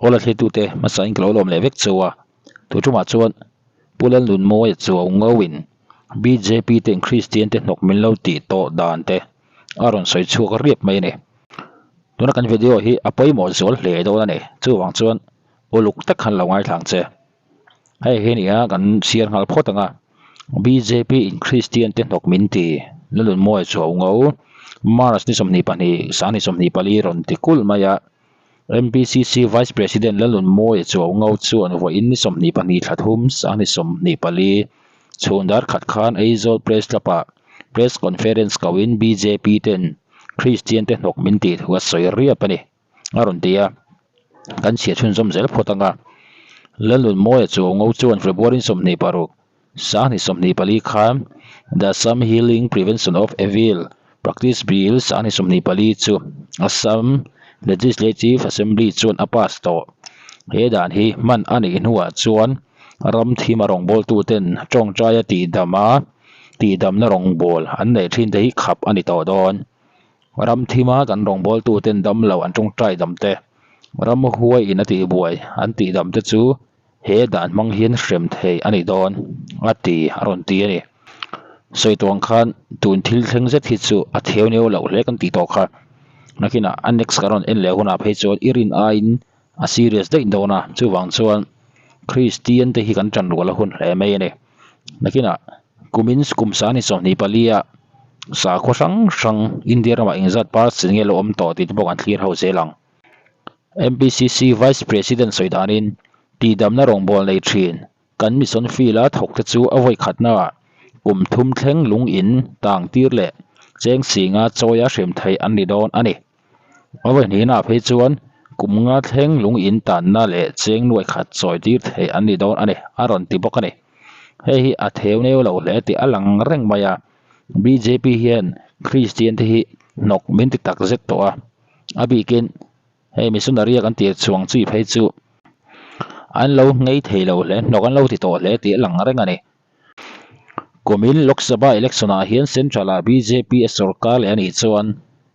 Awla thlitute hmasain ka lo lawm leh vek cheu a, tu tumah chuan Pu Lalnunmawia chuau ngauin bjp ten Kristian te hnawk min lo tih tawh dan te a rawn sawi chhuak riap mai a ni. Tuna kan video hi a pawimawh zual hle dawn a ni, chuvang chuan uluk tak khan lo ngaithla ang che. Hei hi nia kan chhiar nghal phawt ang a, bjp in Kristian te hnawk min ti Lalnunmawia chuau ngau March ni 22 sang ni 24 rawn ti kulh mai a. MPCC Vice President Lalnunmawia Chuaungo chuan vawiin ni 22 thla thum sang ni 24 chhun dar khat khan Aizawl Press Club-ah Press Conference koin bjp ten Kristian te hnawk min tih thu a sawi riap a ni, a rawn ti a. Kan chhiah chhunzawm zel phawt ang a. Lalnunmawia Chuaungo chuan February 26 sang ni 24 khan The Assam Healing Prevention of Evil Practice Bill sang ni 24 chu Assam Legislative Assembly chuan a pass tawh. He dan hi hman a nih hnuah chuan ram thim a rawngbawltuten tawngtaia tihdama tihdamna rawngbâwl an neih thin te hi khap a ni tawh dawn. Ram thima kan rawngbawltuten damlo an tawngtai dam te, ram huaiin a tihbuai an tihdam te chu He dan hmang hian hrem thei a ni dawn, a ti, a rawn ti a ni. Sawi tuang khan tun thil thleng zet hi chu a theu neu loh hle kan tih tawh kha. Nakinah a next ka rawn en leh hunah phei chuan i rin aiin a serious daih dawn a, chuvang chuan Kristian te hi kan tan rual a hun hle mai a ni. Nakinah kumin kum sang ni 24 ah sakhaw hrang hrang India ramah engzat percent nge lo awm tawh tih te pawh kan thlir ho zel ang. MPCC Vice President sawi danin tihdamna rawngbâwl nei ṭhin kan mission field-a thawkte chu a vawi khatnaah kum thum thleng lung in tang tir leh cheng singa chawia hrem theih an ni dawn a ni. A vawi hnihnaah phei chuan kum nga thleng lung in tanna leh cheng nuai khat chawi tir theih an ni dawn a ni, a rawn ti bawk a ni. Hei hi a theu neu lo hle tih a lang reng mai a, bjp hian Kristian te hi hnawk min ti tak zet tawh a. A bikin hei missionary a kan tir chuang chui phei chu an lo ngei thei lo hle, hnawk an lo ti tawh hle tih a lang reng a ni. Kumin Lok Sabha election ah hian Central ah bjp a sorkar leh a nih chuan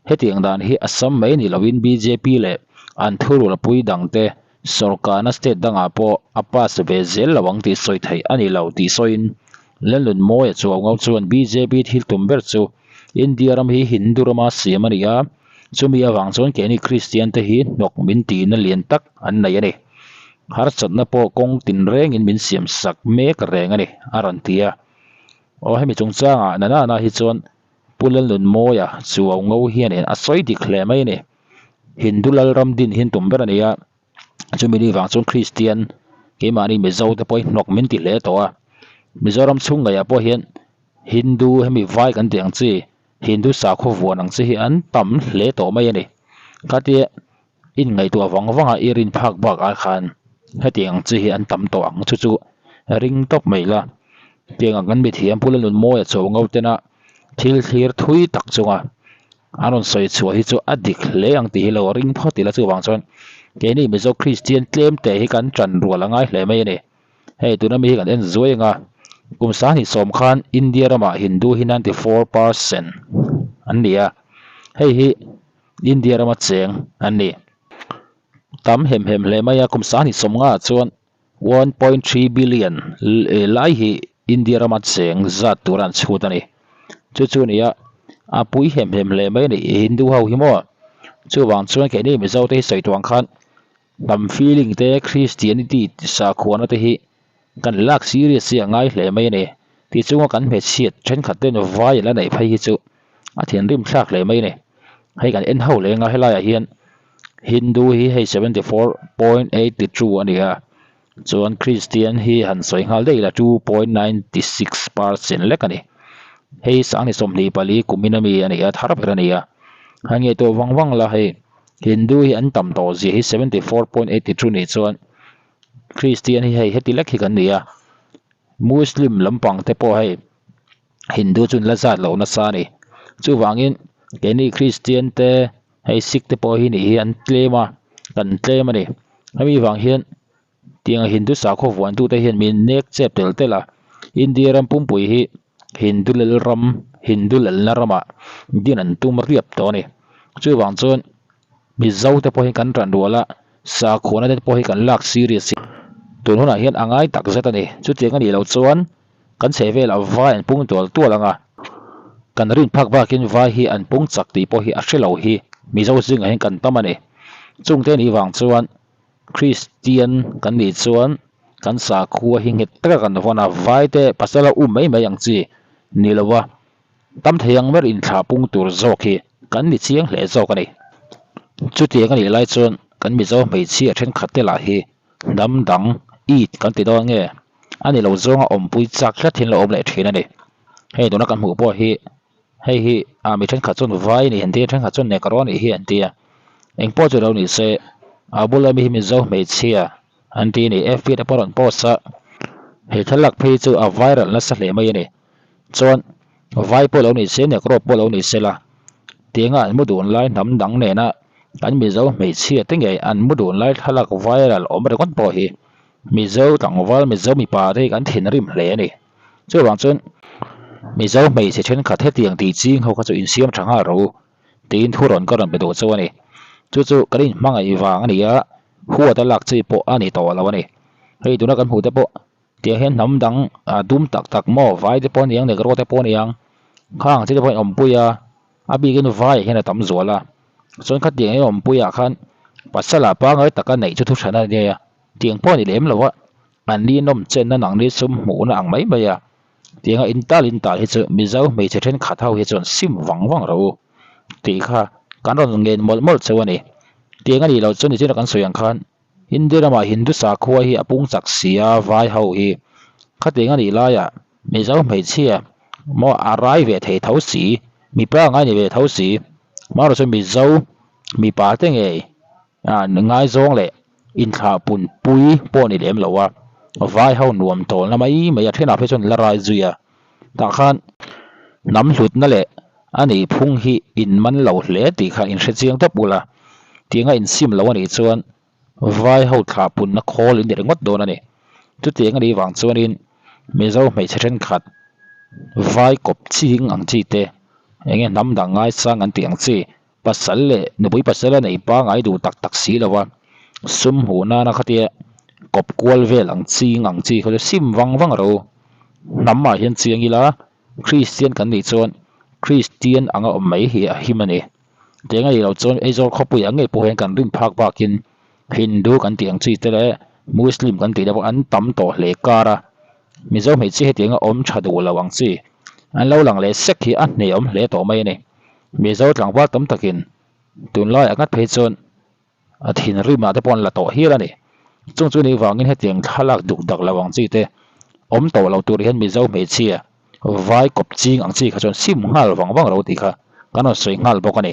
hetiang dan hi Assam mai ni lovin bjp leh an thurulpui dangte sorkarna state dangah pawh a pass ve zel lo ang tih sawi theih a ni lo tih sawiin Lalnunmawia Chuaungo chuan bjp thil tum ber chu India ram hi Hindu rama siam a ni a, chumi avang chuan keini Kristian te hi hnawk min tihna lian tak an nei a ni. Harsatna pawh kawng tin rengin min siam sak mek reng a ni, a rawn ti a. Aw hemi chungchangah Nanana hi chuan Pu Lalnunmawia Chuaungo hianin a sawi dik hle mai a ni. Hindu Lalram din hi an tum ber a ni a, chumi ni vang chuan Kristian keimahni Mizo te pawh hi hnawk min ti hle tawh a. Mizoram chhung ngeiah pawh hian Hindu hemi vai kan tih ang chi Hindu sakhaw vuan ang chi hi an tam hle tawh mai a ni. Khatia inngaihtuah vang vanga i rin phak bak ah khan hetiang ang chi hi an tam tawh ang chu chu ring tawp mai la. Tiang ang kan mithiam Pu Lalnunmawia chaw ngo tena thil thlir thui tak chunga an rawn sawi chhuah hi chu a dik hle ang tih hi lo ring phawt ila chuvang chuan keini Mizo Kristian tlem te hi kan tan rual a ngai hle mai a ni. Hei tuna mi hi kan en zuai ang a, kum 2010 khan India ramah Hindu hi 94% an ni a, hei hi India rama cheng an ni. Tam hem hem hle mai a, kum 2015 ah chuan 1.3 billion lai hi India rama cheng zat tura an chhut a ni. Chu chu a ni a, a pui hem hem hle mai a ni Hindu ho hi maw. Chuvang chuan keini Mizo te hi sawi tuang khan Hnam feeling te Christianity sakhuana te hi kan lak serious hi a ngai hle mai a ni. Tichunga kan hmeichhiat thenkhat ten vai an la neih phei hi chu a thinrim thlak hle mai a ni. Hei kan en ho leng a helaiah hian Hindu hi hei 74.82 a ni a, chuan Christian hi han sawi nghal daih ila 2.96 percent lek a ni. Hei sang ni 24 kumin ami a ni a, thar ber a ni a. Han ngaihtuah vang vang la hei. Hindu hi an tam tawh zia hi 74.82 nih chuan Christian hi hei heti lek hi kan ni a, Muslim lampang te pawh hei Hindu chu an la zat lo nasa a ni. Chuvangin keini Christian te hei Sikh te pawh hi nih hi an tlem a, kan tlem a ni. Hemi vang hian tiang Hindu sakhaw vuantute hian min nek chep tel tel a, India ram pumpui hi Hindu lel ram, Hindu lelna ramah din an tum riap tawh a ni. Chuvang chuan Mizo te pawhin kan ran rual a, Sakhuana te pawh hi kan lak serious hi tun hunah hian a ngai tak zet a ni. Chutiang a nih loh chuan kan chheh velah vai an pung tual tual ang a, kan rin phak bakin vai hi an pung chak tih pawh hi a hre lo hi Mizo zingah hian kan tam a ni. Chungte nih vang chuan Kristian kan nih chuan kan sakhua hi nghet taka kan vawn a, vai te pasal a um mai mai ang chi ni lo a, Tam thei ang ber inthlah pung tur zawk hi kan ni chiang hle zawk a ni. Chutiang a nih lai chuan kan Mizo hmeichhia thenkhat te lah hi hnam dang it kan ti dawn nge a ni lo zawnga awmpui chak tlat hian lo awm leh thin a ni. Hei tuna kan hmuh pawh hi hei hi ah mi thenkhat chuan vai a ni an ti a, thenkhat chuan Negro a nih hi an ti a. Engpawh chu lo ni se a bula mi hi Mizo hmeichhia an ti a ni. FB te pawh a rawn post a, he thlalak phei chu a viral nasa hle mai a ni. Chuan vai pawh lo ni se, Negro pawh lo ni se la, tianga an mu dun lai hnam dang nena kan Mizo hmeichhia te ngei an mu dun lai thlalak viral awm ringawt pawh hi Mizo tlangval, Mizo mipa te hi kan thinrim hle a ni. Chuvang chuan Mizo hmeichhe thenkhat hetiang tih ching ho kha chu insiam tha nghal rawh u tiin thu rawn ka rawn pe duh chu a ni. Chu chu kan inhmangaih vang a ni a, huat a lak chi pawh a ni tawh lo a ni. Hei tuna kan hmuh te pawh Tiang hian hnam dang dum tak tak maw vai te pawh a ni ang negro te pawh a ni ang khang chi te pawh in awmpui a a bikin vai ah hian a tam zual a chuan khatiang in awmpui ah khan pasal ah pangngai taka neih chu thu hran a nia tiang pawh a ni lem lo a an ni nawm chenna nang ni sum hmuhna ang mai mai a tianga in tal in tal hi chu mizo hmeichhe thenkhat ho hi chuan sim vang vang rawh u tih kha kan rawn ngen mawlh mawlh cheu a ni tiang a nih loh chuan nichina kan sawi ang khan. India ramah Hindu sakhua hi a pung chak si a, vai ho hi khatiang a nih laiah Mizo hmeichhia maw a rai ve thei tho si, mipa ngai ni ve tho si, marawh chu Mizo mipa te ngei ngaizawng leh inthlah punpui pawh ni lem lo a, vai ho nuam tawlna mai mai a thenah phei chuan la rai zui a, tah khan hnam hlutna leh a nih phung hi in man lo hle tih kha in hre chiang tawp ula, tianga in sim lo a nih chuan vai ho thlah punna khawl in ni ringawt dawn a ni. Chutiang a nih vang chuanin Mizo hmeichhe thenkhat vai kawp ching ang chi te, eng nge hnam dang ngaisang an tih ang chi, pasal leh nupui pasal a neih pangai duh tak tak si lo a, sum hmuh nana khatia kawp kual vel ang ching ang chi kha chu sim vang vang ro. Hnamah hian chiang ila Kristian kan nih chuan Kristian anga awm mai hi a him a ni. Tiang a nih loh chuan Aizawl khawpuiah ngei pawh hian kan rin phak bakin Hindu kan tih ang chi te leh Muslim kan tih te pawh an tam tawh hle kar a. Mizo hmeichhia hetianga awm tha duh lo ang chi an lo lang leh sek hi a hneawm hle tawh mai a ni. Mizo tlangval tam takin tunlaiah ngat phei chuan A thinrimah te pawh an la tawh hial a ni. Chung chu nih vangin hetiang thlalak duk dak lo ang chi te awm tawh lo tur hian Mizo hmeichhia vai kawp ching ang chi kha chuan sim nghal vang vang lo tih kha kan rawn sawi nghal bawk a ni.